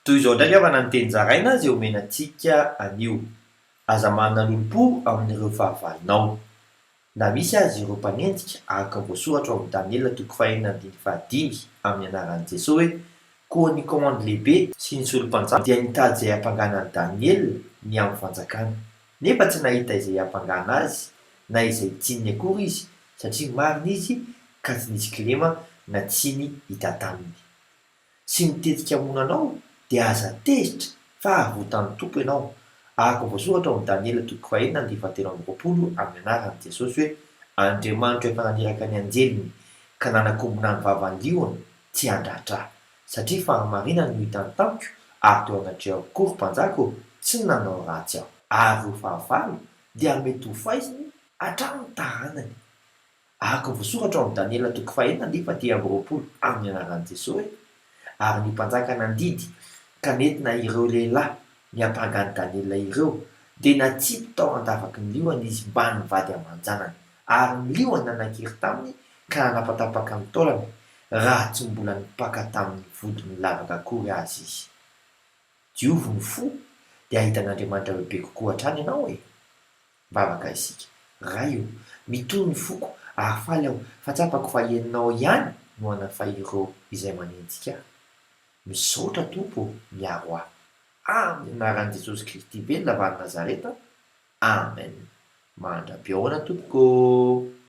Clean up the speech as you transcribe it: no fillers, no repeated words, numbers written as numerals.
Toy izao indray havana ny teny zaraina izay omena antsika anio, Aza manana lolompo amin'ireo fahavalonao. Na misy aza ireo mpanenjika, araka ny voasoratra ao amin'ny Daniela toko fahenina andininy fahadimy amin'ny anaran'i Jesoa hoe, Koa ny kaomandy lehibe sy ny solom-panjaka dia nitady izay hampangana an'i Daniela ny amin'ny fanjakana, nefa tsy nahita izay hampangana azy na izay tsininy akory izy, satria marina izy ka tsy nisy kilema na tsiny hita taminy. sy mitetika hamono anao, dia aza tezitra fa havotan'ny Tompo ianao, araka ny voasoratra ao amin'ny Daniela toko fahenina andininy fahatelo amby 20 amin'ny anaran'i Jesosy hoe, Andriamanitro efa naniraka ny anjeliny ka nanakombona ny vavan'ny liona tsy handratra ahy, satria fahamarinany no hitany tamiko ary teo anatrehako koa, ry mpanjaka ô, tsy nanao ratsy aho. Ary ireo fahavalo dia mety ho faiziny hatramin'ny taranany. Araka ny voasoratra ao amin'ny Daniela toko fahenina andininy fahatelo amby 20 amin'ny anaran'i Jesoa hoe, Ary ny mpanjaka nandidy ka nentina ireo lehilahy niampanga an'i Daniela ireo, dia natsipy tao an-davaky ny liona izy mbamin'ny vady aman-janany, ary ny liona nanan-kery taminy ka nanapatapaka ny taolany, raha tsy mbola nipaka tamin'ny vodin'ny lavaka akory aza izy. Diovy ny fo, dia hahita an'Andriamanitra bebe kokoa hatrany ianao e! Mivavaka isika. Ray o, mitohy ny foko ary faly aho fa tsapako fa Ianao ihany no hanafay ireo izay manenjika ahy. Misaotra Tompo o, miaro ahy. Amin'ny anaran'i Jesosy Kristy velona avy any Nazareta. Amen. Mandra-pihaona tompoko ô.